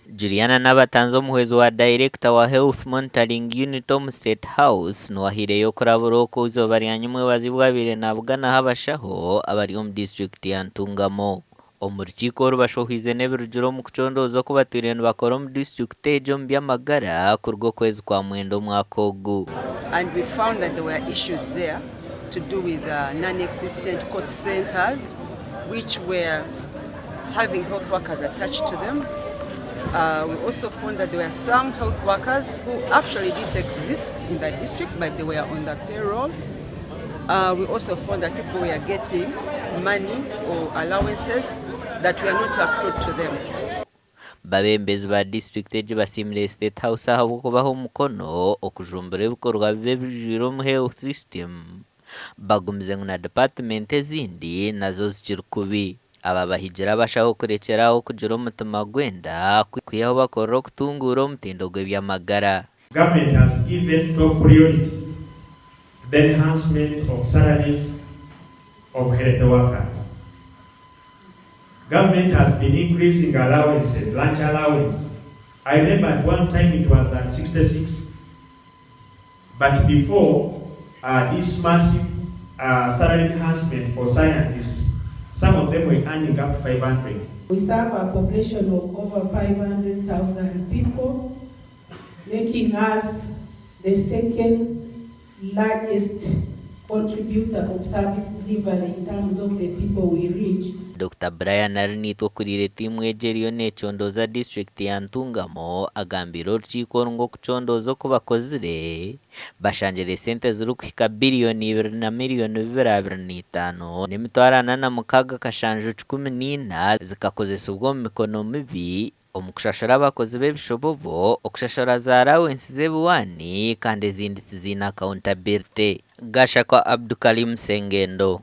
Juliana Nabatanzi omuhwezi wa dayirekita wa Health Monitoring Unit omu State House niwe ahaireyo okurabura oku eizooba rya nyimwebazi obu abaire nabuganaho abashaho abari omu disiturikiti ya Ntungamo. Omu rukiiko oru bashohoize n'ebirugire omu kucondooza oku batwire nibakora omu disiturikiti egi omu by'amagara kuruga okwezi kwa mwenda omwaka ogu. And we found that there were issues there to do with non-existent cost centers which were having health workers attached to them. We also found that there were some health workers who actually didn't exist in the district but they were on the payroll. We also found that people were getting money or allowances that were not accrued to them. Babembezi ba disiturikiti egi basiimire State House ahabw'okubaha omukono okujumbura ebikorwa bibi ebijwire omu health system bagumize ngu na dipatimenti ezindi nazo zikiri kubi. Aba bahigire abashaho kurekyera aho kugira omutima gw'enda kwihaho bakorera okutunguura omutindo gw'eby'amagara. Government has given top priority to the enhancement of salaries of health workers. Government has been increasing allowances, lunch allowance. I remember at one time it was at 66, but before uh, this massive uh, salary enhancement for scientists, some of them were earning up to 500. We serve a population of over 500,000 people, making us the second largest contributor of service delivery in terms of the people we reach. Dokita Brian Arinaitwe okuriire tiimu egi eriyo necondooza disiturikiti ya Ntungamo agambiire orukiiko oru ngu okucondooza oku bakozire bashangire esente zirikuhika biriyoni ibiri na miriyoni 225 n'emitwaro 46 kashanju 14 zikakozesibwa omu mikono mibi omu kushashura abakozi b'ebishobobo, okushashura za arawensi z'ebiwaani kandi ezindi tiziine accountability. Gashakwa Abdukalim Sengendo.